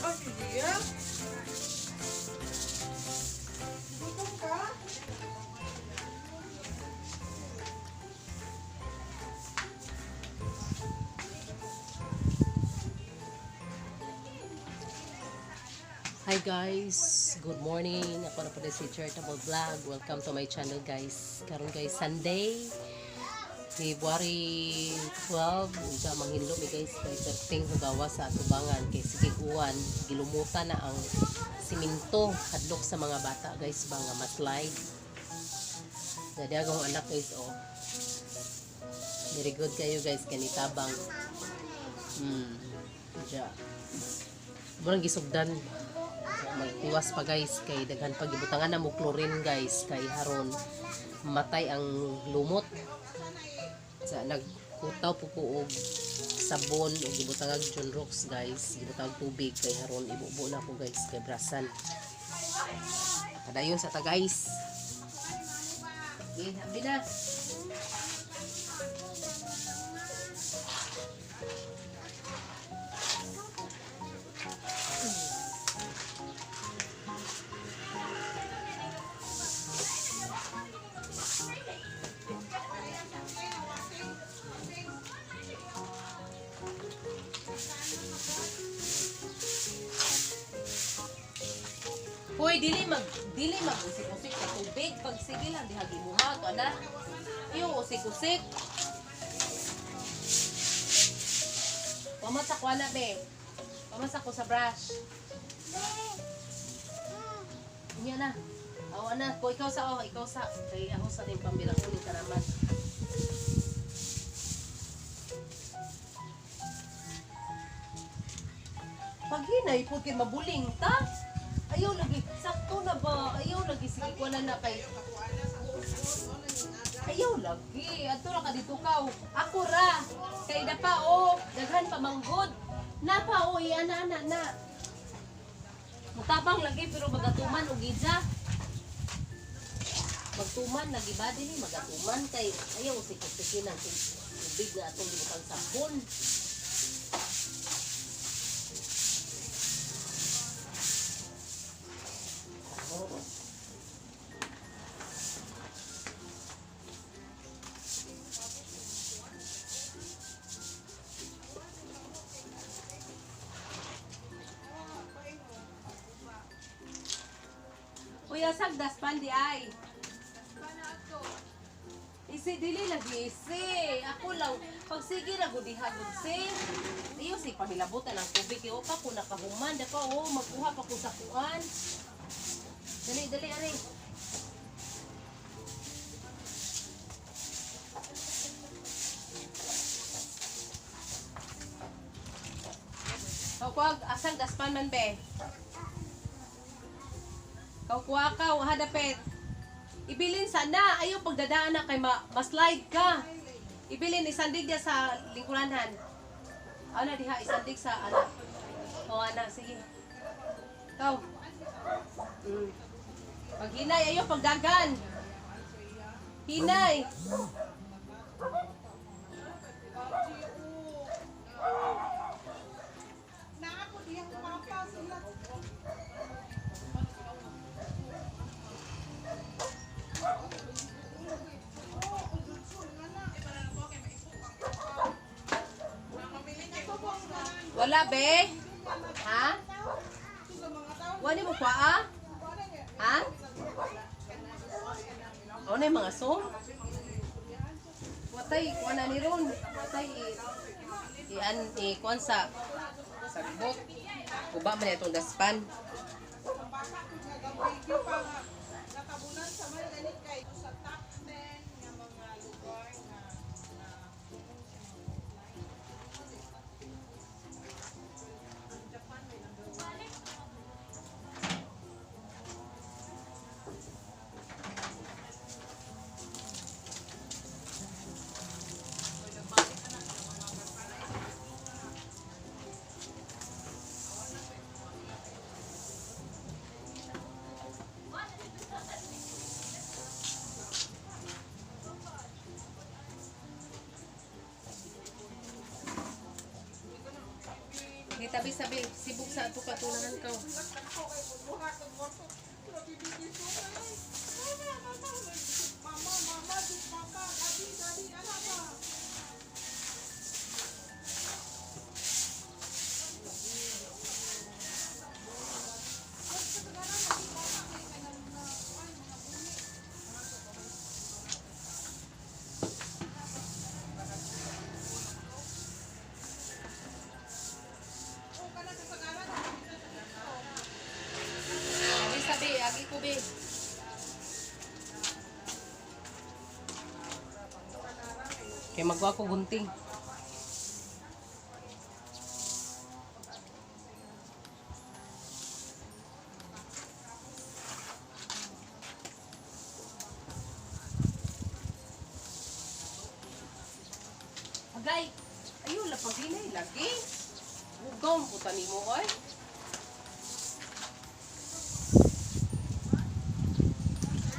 Oh, si Gia. Gutom ka? Hi guys, good morning. Ako na po si Charitable Vlog. Welcome to my channel, guys. Karon guys, Sunday, February 12. Unsa manghinlo mi guys kay perting hugawa sa atubangan kay sige uwan, gilumutan na ang simento, hadlok sa mga bata guys ba nga ma-slide. Dadi akong anak guys, oh. Very good kayo guys kanitabang. Ja. Murang gisugdan, magtiwas pa guys kay daghan pag gibutangan na mo chlorine guys kay haron matay ang lumot. Sa nagkutaw po ko og sabon og gibutangag John Rocks guys, gibutangag tubig kay haron ibubo na ko guys kay brasan. Padayon sa ta guys. Okay, abi na. Hoy, dili mag usik-usik sa tubig. Pag sige lang diha gimuha to ana. Iyo usik-usik. Pamasak ko ana be. Pamasak ko sa brush. Unya na. Awa na, ko ikaw sa, oh, ikaw sa kay ako sa ning pambilang uling karaman. Paghinay po kay mabuling ta. Ayaw lagi, sakto na ba? Ayaw lagi, sige ko na na kay. Ayaw lagi, adto ra ka dito ka. Oh. Ako ra. Kay dapa oh, daghan pa manggod. Napa oh, iana ana na. Mutabang lagi pero magatuman og gidya. Magtuman lagi ba dili magatuman kay ayaw sikot-sikin ang tubig na atong gibutang sabon. Uy, asag daspan di ay. Isi dili lagi isi. Ako lang pag sige ra gud diha gud si. Iyo si pahilabutan ang tubig kay pa ko nakahuman da pa oh magkuha pa ko sa kuan. Dali dali ari. Kau asang daspan man be. Kau kuha ka, hadapit. Ibilin sana, ayaw pagdadaan na kay ma-slide ka. Ibilin, isandig niya sa lingkuranan. Ana diha, isandig sa ana. O ana, sige. Ikaw. Pag hinay, ayaw pagdagan. Hinay. Na ako diyang papa sila. Wala be? Ha? Wala mo kwa ah? Ha? Ano yung mga som? Watay, kuha na ni Ron. Watay, i, an, i, kuan sa sagbot. Uba man itong daspan. Natabunan sa may ganit kay sa top 10 nga mga lugar nga na ang Japan may number one. Di tabi sabi, sibog sa ato katunahan ka. Mama, mama, di papa, daddy, daddy, ala ba? Tabi sabi, agi ko be. Kay magwa ko gunting. Agay, ayun la paginay lagi. Ugom po tani mo oy.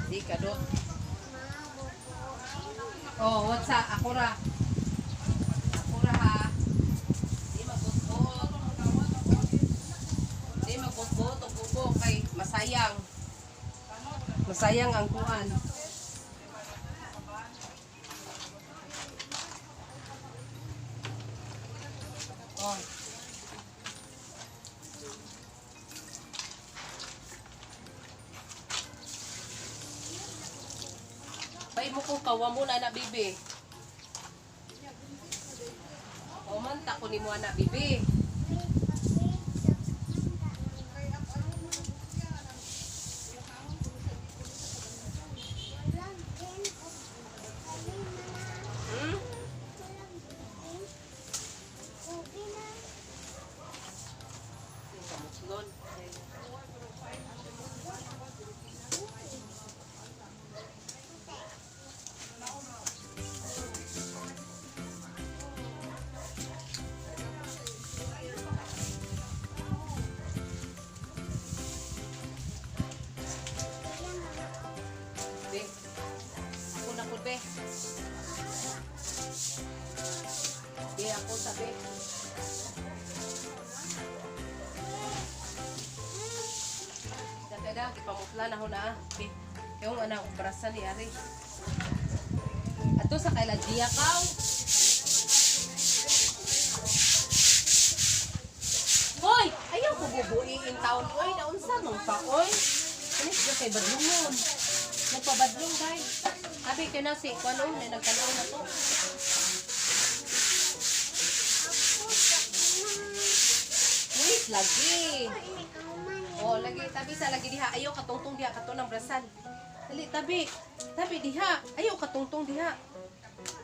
Di ka do. Oh, what's up? Ako ra. Ako ra ha. Di magbot-bot. Di magbot-bot og bubo kay masayang. Masayang ang kuan. Oh. Bay mo kong kawa mo na na bibi. O man ta ko nimo ana bibi. Hmm? Kamutlon. Be. Ako na ko be. Be ako sa be. Daka da gipamutla na ho na ah. Be. Yung anak brasa ni Ari. Ato sa kaila Gia kaw. Hoy, ayaw ko bubuiin taon oy, naunsa man pa oy. Ano siya kay badlungon? Nagpabadlong guys. Abi kay na si kuno na nagtanaw na to. Wait lagi. Oh, lagi tabi sa lagi diha. Ayaw katungtong diha kato ng brasan. Dali tabi. Tabi diha. Ayaw katungtong diha.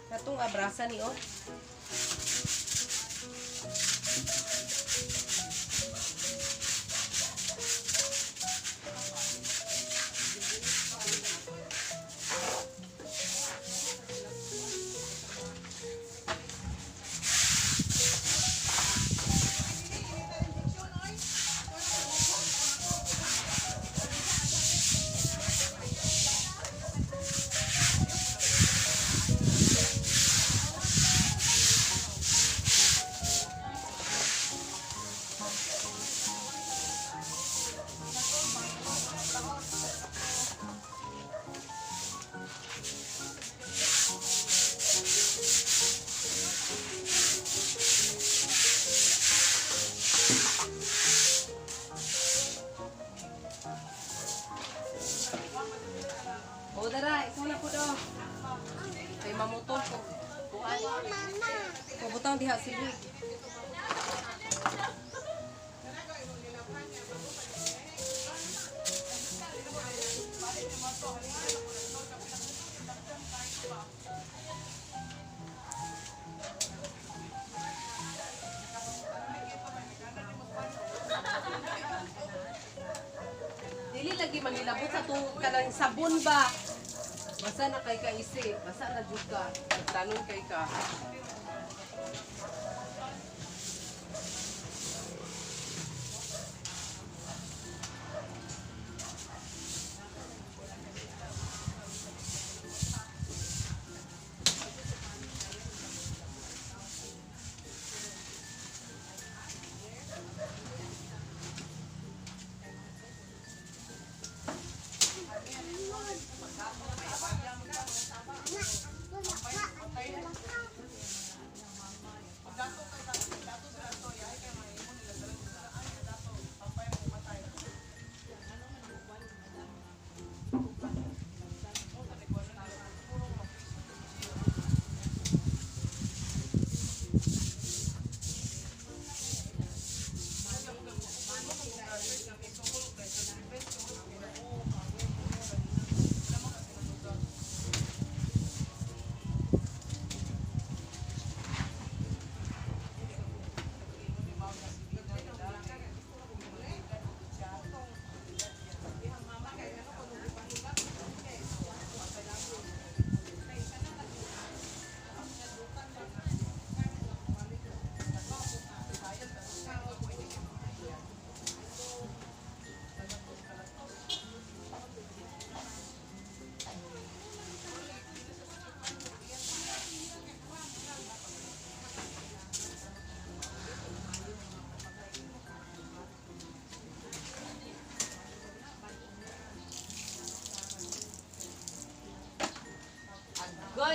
Katong abrasan ni oh. O dara, ikaw na po do. Kay mamutol ko. Kuan. Pabutang diha si Luig. Dili lagi manilabot sa tuong kanang sabon ba? Basa na kay kaisi, basa na jud ka. Tanon kay ka.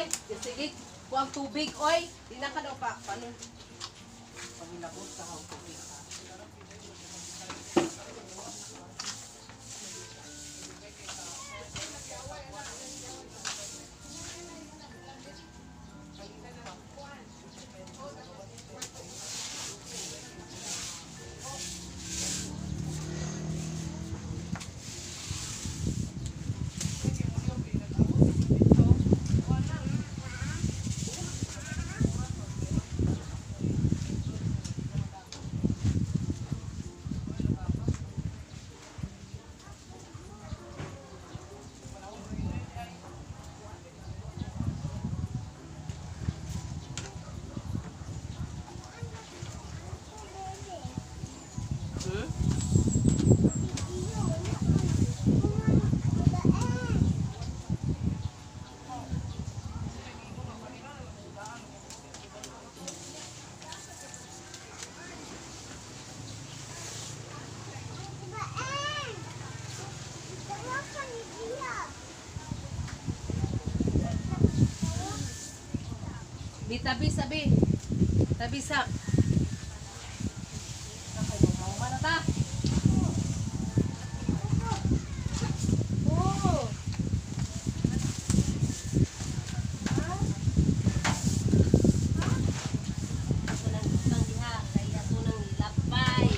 Oy, sige, kuang tubig, oy. Di na ka daw pa. Paano? Pagilabot ka ang tubig ha. Hmm? Bi tabi sabi. Tabi sa. Mana ta? Oh. Ato nang butang diha kay ato nang ilapay.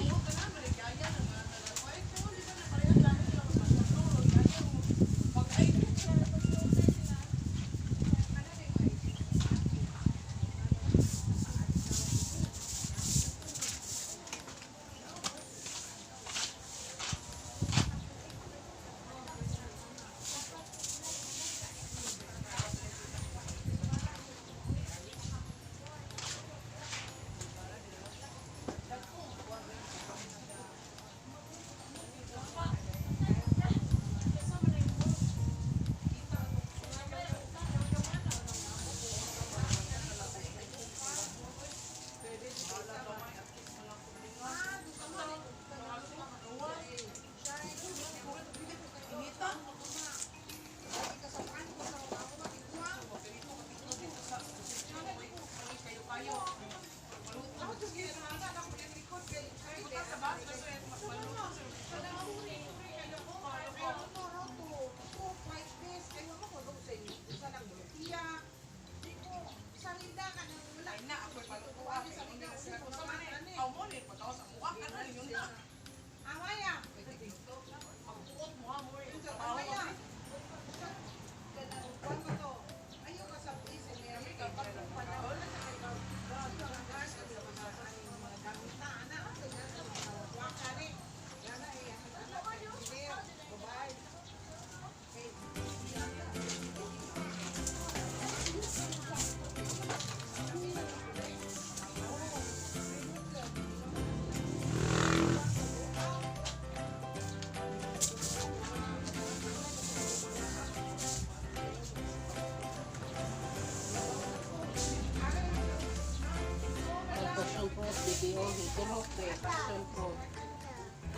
Ang passion fruit, BBO, hiturok, eh, passion fruit.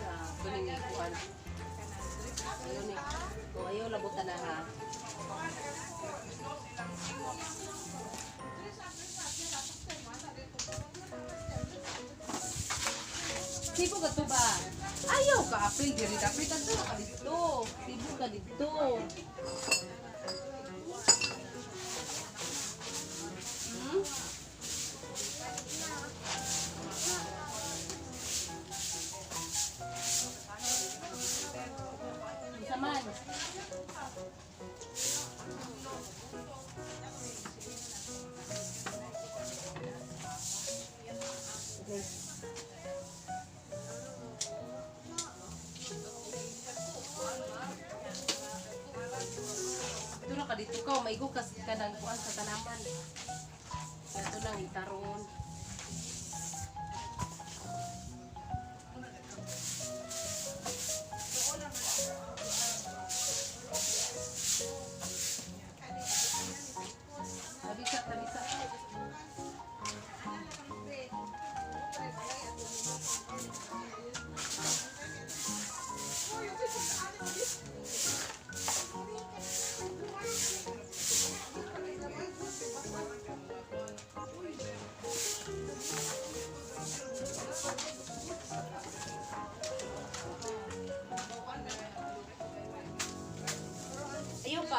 Ah, kuning ikuan. Ayaw ni. Oh, ayaw labutan na ha. Sibo ka to ba? Ayaw ka apil diri dapit adto ka dito. Sibo ka dito. Hmm? Isa man. Ito na ka dito ka, maigo ka ka ng kuan sa tanaman. Ito lang itaron. Tabisa, tabisa.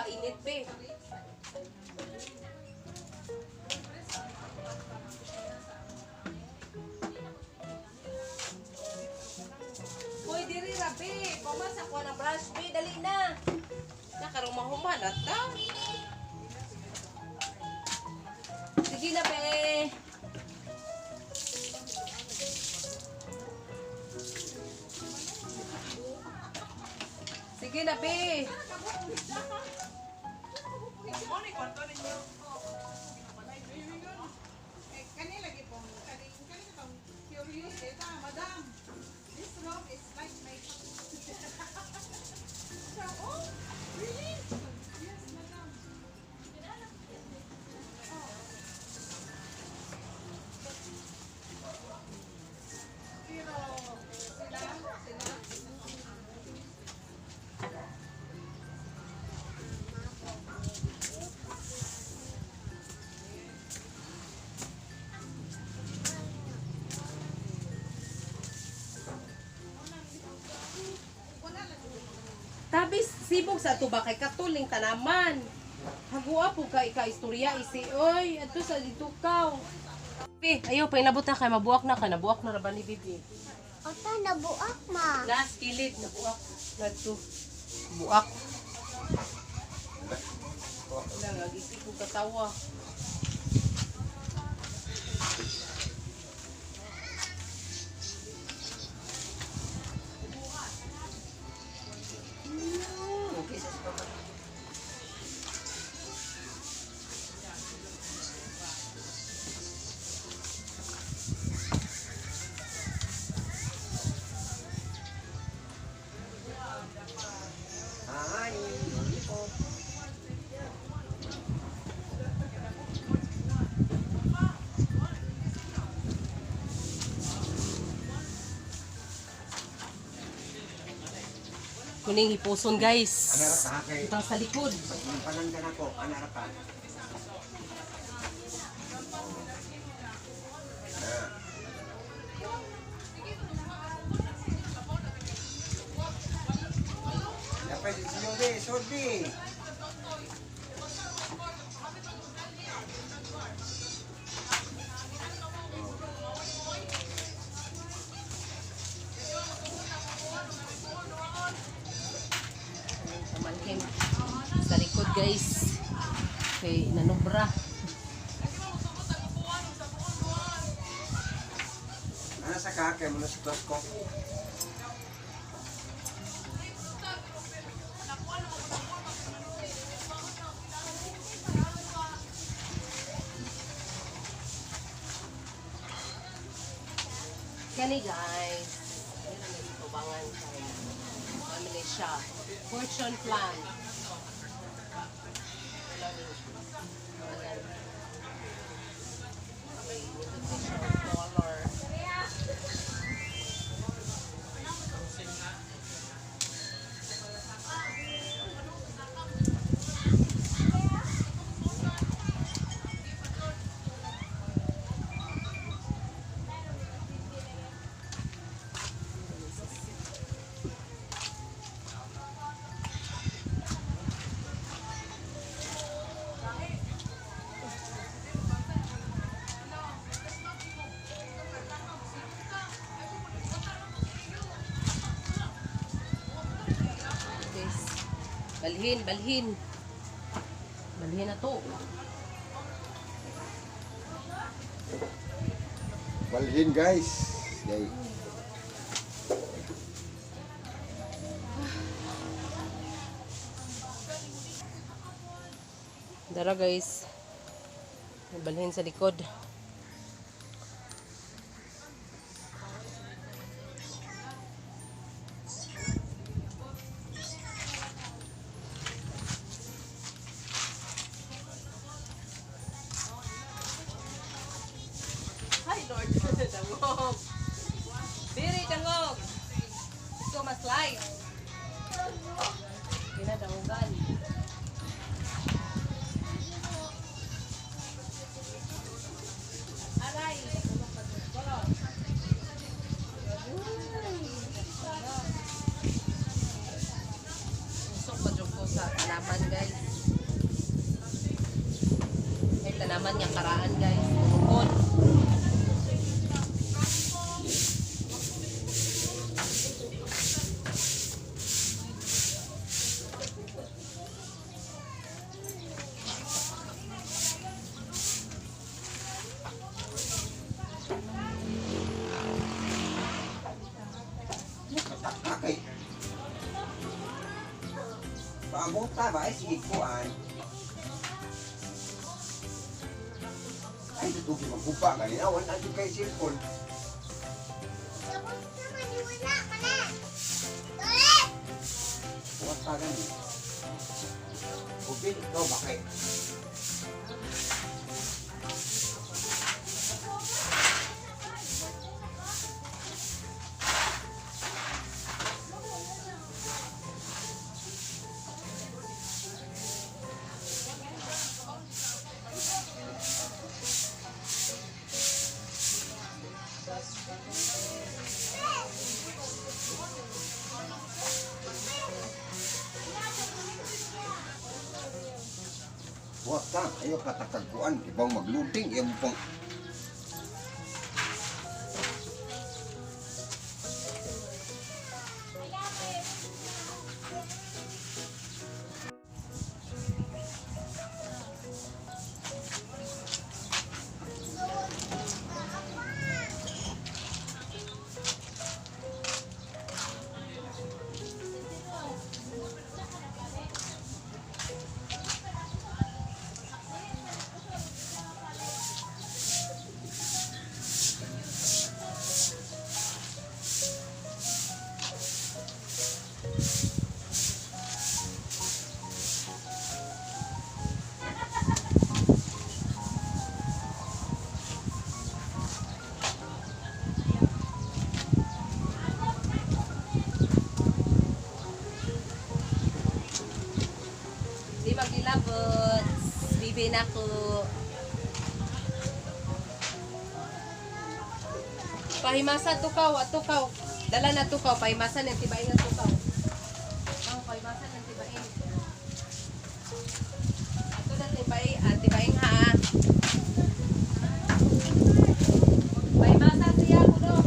Init be. Hoy, diri ra be. Pamasa ko ng brush be, dali na. Nakarong mahuman at ta. Sige na be. Sige na be. Eh, kanila gipong, kanila tong curious eh, ta, madam. This room is like my So, oh, really? Yes, madam. Oh. Pero, sila, Tabi sibog sa tuba kay katuling tanaman. Hagua po kay ka istorya isi oy adto sa dito kaw. Bi, ayo pailabot na kay mabuak na ka nabuak na ra ba ni bibi. Ota, nabuak ma. Nas kilid nabuak nadto. Buak. Wala nga gisig ko katawa. Kuning hipuson guys. Anara ka kay Itang sa likod. Palanggan ako, anara ka. Dapat si Yode, Sodi. Pamanhim sa likod guys. Kay nanubra. Ana sa ka kay mo na sa tos ko. Kani guys. Yan ang nagtubangan kay family siya. Fortune plan. Wala ni. Ayan. Okay, nindot ni siya og color. Guys, balhin, balhin. Balhin na to. Balhin guys. Yay. Dara guys. May balhin sa likod. Hi Lord. Dangog. Biri dangog. Gusto mas light. Ginadangogan. Aray. Usok pa jud ko sa tanaman guys. Paabota ba? Ay, sige kuan. Ay, tutugi maghupa kanina. Wala na kay cellphone. Tapos naman, wala ka na. Dole! Buhat pa gani. Ubin, ikaw bakit? Buhat ka, ayaw katakagkuan. Ibang magluting, iyang pang... Di magilabot. Bibi na ko. Pahimasa tukaw, at tukaw. Dala na tukaw, pahimasa ng tibain ng tukaw. Oh, pahimasa ng tibain. Ato na tibay, ah, tibain ha. Pahimasa siya kuno.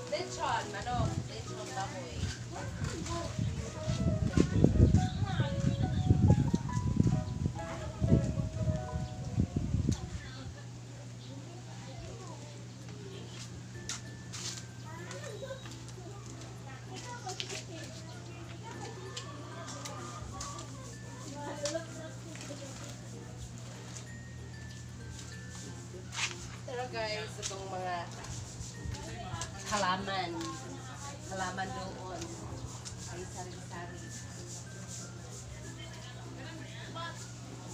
Lechon, manok, lechon baboy. Pero guys, itong mga halaman. Halaman doon. Ay, sari-sari.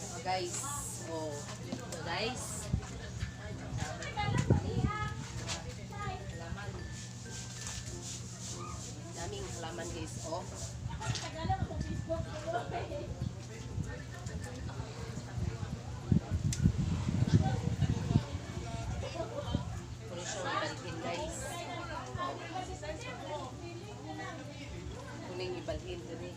Oh, guys. Oh. So, guys. Halaman. Daming halaman, guys. Oh. Puro siyang ibalhin, guys. Oh. Kuning ibalhin dun eh.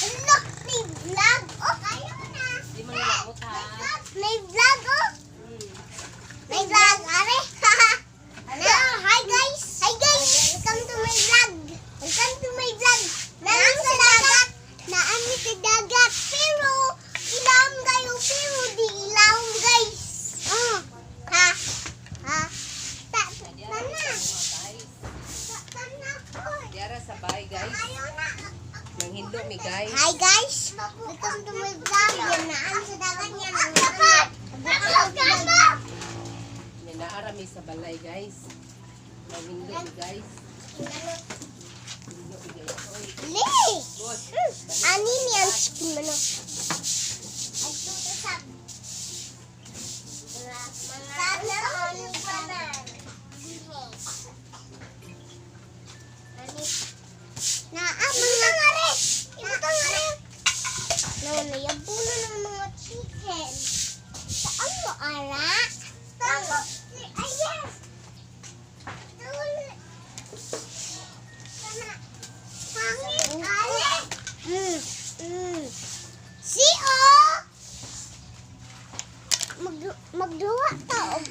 Look, may vlog. Oh, kaya mo na. Di man nilabot ha. May vlog, oh. May vlog, are. Hello, hi guys. Hi guys. Welcome to my vlog. Welcome to my vlog. Naami sa dagat. Naami sa dagat. Pero, ilawom kayo. Pero, di ilawom guys. Oh. Ha? Ha? Ta, tana. Guys, Ta, tana ko. Diara sa bahay, guys. Ayaw na. Nanghindo mi, guys. Hi guys! Welcome to my vlog. Yan naan sa dagat yan. Ang May naara mi sa balay, guys. Manghindot guys. Hindot guys. Oy, Le! boss. Ani ni ang chicken manok. Ay, tuto sa mga ano pa na. Na, ah, mga are! Ibutang are! No, nayabo na ng mga chicken. Saan mo, ara? Tama. Ay, yes! Doon. Sana. Hangin, ale! Si, oh! Magduwa ta og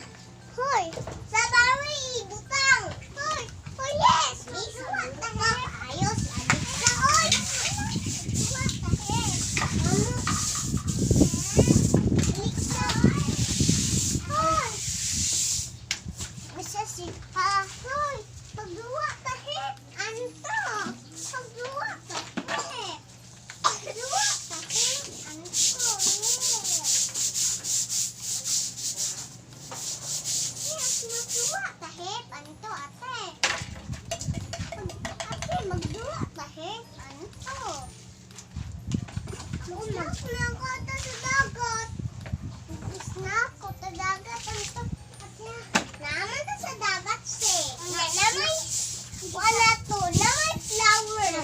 Hoy, sa bawi ibutang. Hoy, hoy yes. Isuwa ta nga ayos abi sa oy. Duwa ta yes. Ano? Liksa. Hoy. Bisa si ha. Hoy, pagduwa ta he. Anto. Pagduwa ta he. Pagduwa ta he. Anto. Yes, magduwa ta he. Anto ate. Ate, magduwa ta he. Anto. Ako na ako ta sa dagat. Isna ko ta dagat. Anto. Ate, naman ta sa dagat si. Namay, wala to. Namay flower.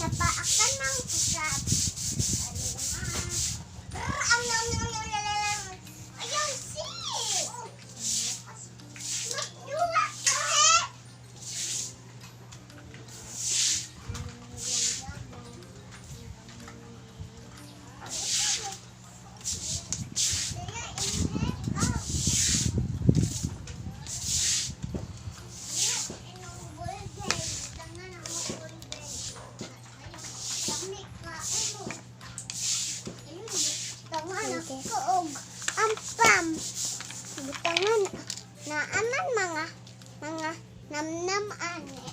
Napaakan mang sa. Am nam nam nam nam nam. Ayaw, sis! Magduwa ka, eh! Tangan ako og ampam. Butangan na aman mga namnam ane.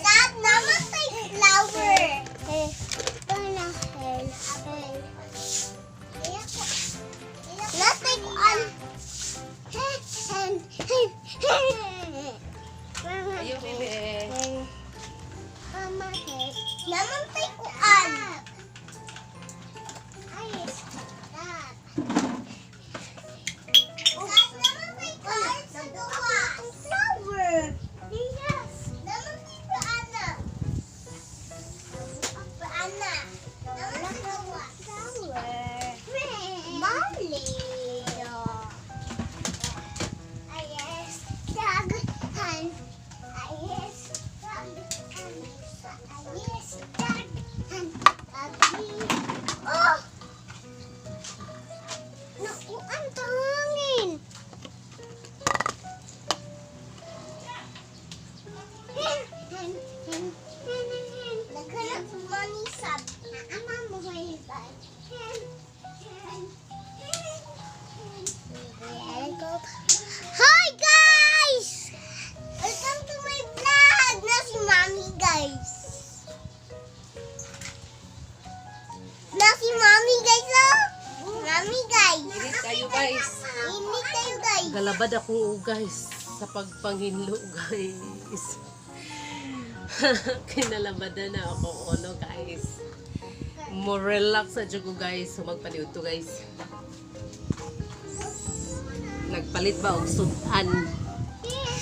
Dad, naman tay flower. Natay kuan. Ayaw, bebe. Naman tay kuan. Ay, stop. Naman tay kuan sa gawa. Flower. Yes. Naman tay kuan na. Ana. Naman sa gawa. Flower. Bali. Ayes, daghan. Ayes, daghan. Ayes, daghan. Abi. Oh! Naku, ang tangin. Hen, hen, hen, hen, hen, hen. Naghanap money sab. Naama mo may bay. Hen, hen, hen, hen. Hi guys! Welcome to my vlog! Na si Mommy guys. Na si Mommy guys oh! Mommy guys. Init kayo guys. Init kayo guys. Galabad ako guys sa pagpanghinlo guys. Kinalabadan na ako ono guys. Mo relax sa ko guys. So magpaliw to guys. Nagpalit ba og sudan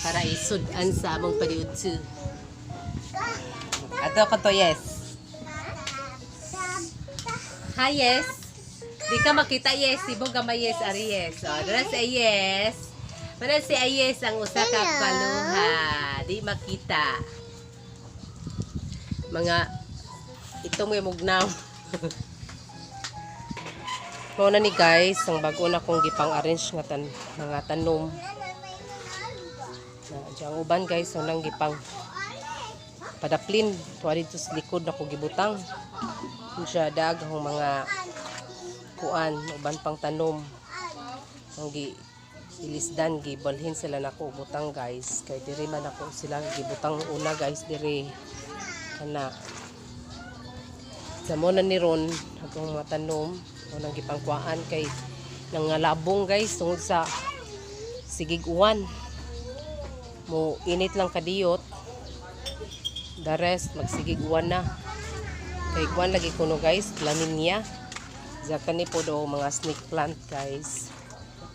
para isudan sa among paliw to. Ato ko to yes. Hi yes. Di ka makita yes, ibog gamay yes ari yes. Oh, dara si yes. Para si yes ang usa ka Hello. kaluha. Di makita. Mga ito mo yung mugnaw. Mao na ni guys, ang bago na kong gipang-arrange nga tan mga tanom. Na diyang uban guys, so nang gipang padaplin tuwa dito sa likod na ko gibutang. Siya dag ang mga kuan, uban pang tanom. Ang gi ilisdan, gibalhin sila nako butang, guys, kay diri man ako sila gibutang una, guys, diri kana sa mo na ni ron atong mga tanom unang gipangkuaan kay nangalabong, guys, tungod sa sigig uwan. Mo init lang kadiyot, the rest magsigig uwan na kay kuan lagi kuno, guys, laminya. Sa kani po do mga snake plant, guys,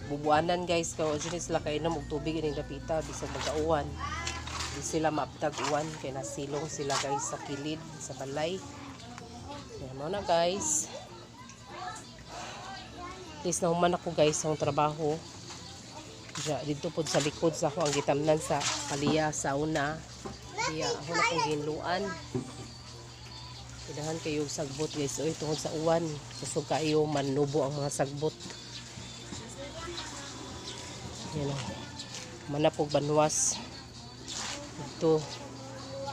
bubuanan, guys, kay wa sila kainom og tubig ining dapita bisag magauwan. Di sila maabtag uwan kay nasilong sila, guys, sa kilid sa balay. Yan mo na, guys. Please nahuman ako, guys, sa akong trabaho. Diya, dito po sa likod sa ako ang gitamnan sa paliya sa una. Diya, ako na kong ginluan. Kailangan kayo sagbot, guys. Oy, tungod sa uwan. Kusog kayo, manubo ang mga sagbot. Yan o. Manapog banwas. Ito,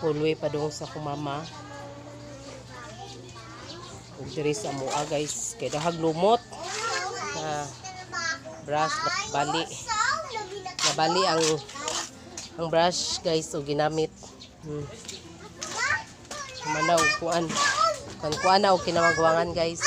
hallway pa dong sa kumama. Ug diri sa amoa, guys, kay dahag lumot. Na brush bali. Nabali ang brush, guys, o ginamit. Manaw kuan. Kan kuan na og kinamagwangan, guys.